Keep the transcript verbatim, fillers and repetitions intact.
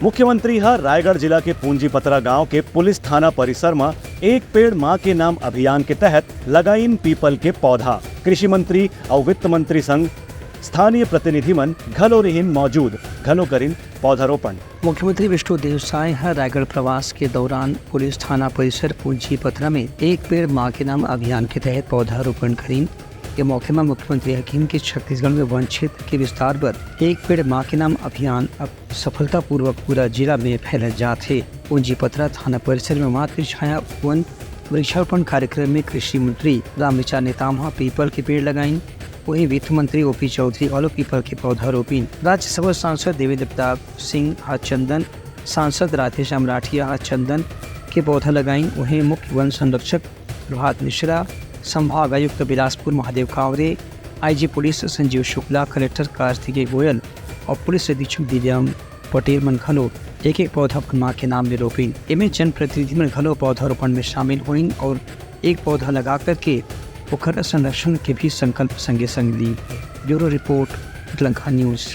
मुख्यमंत्री ह रायगढ़ जिला के पूंजीपतरा गांव के पुलिस थाना परिसर म एक पेड़ मां के नाम अभियान के तहत लगाइन पीपल के पौधा। कृषि मंत्री अउ वित्त मंत्री संग स्थानीय प्रतिनिधि मन घलो रिहिन मौजूद, घलो करिन पौधारोपण। मुख्यमंत्री विष्णुदेव साय ह रायगढ़ प्रवास के दौरान पुलिस थाना परिसर पूंजीपतरा में एक पेड़ मां के नाम अभियान के तहत पौधारोपण करिन। ये मौके म मुख्यमंत्री ह किहिन कि छत्तीसगढ़ में वन क्षेत्र के विस्तार बर एक पेड़ मां के नाम अभियान अब सफलतापूर्वक पूरा जिला में फैलत जात हे। पूंजीपतरा थाना परिसर में मातृ छाया वन वृक्षारोपण कार्यक्रम में कृषि मंत्री रामविचार नेताम ह पीपल के पेड़ लगाइन। वहीं वित्त मंत्री ओपी चौधरी घलो पीपल के पौधा रोपिन। राज्यसभा सांसद देवेंद्र प्रताप सिंह ह चंदन, सांसद राधेश्याम राठिया ह चंदन के पौधा लगाइन। वहीं मुख्य वन संरक्षक प्रभात मिश्रा, संभाग आयुक्त Bilaspur Mahadev Kaware, IG police Sanjeev Shukla, collector Kartikeya Goyal अउ पुलिस अधीक्षक दिव्यांग पटेल मन घलो एक एक पौधा अपन मां के नाम ले रोपिन। एमे जनप्रतिनिधि मन घलो पौधारोपण में शामिल होइन अउ एक पौधा लगा करके ओकर संरक्षण के भी संकल्प संगे संग लीन। Bureau report, Lanka news.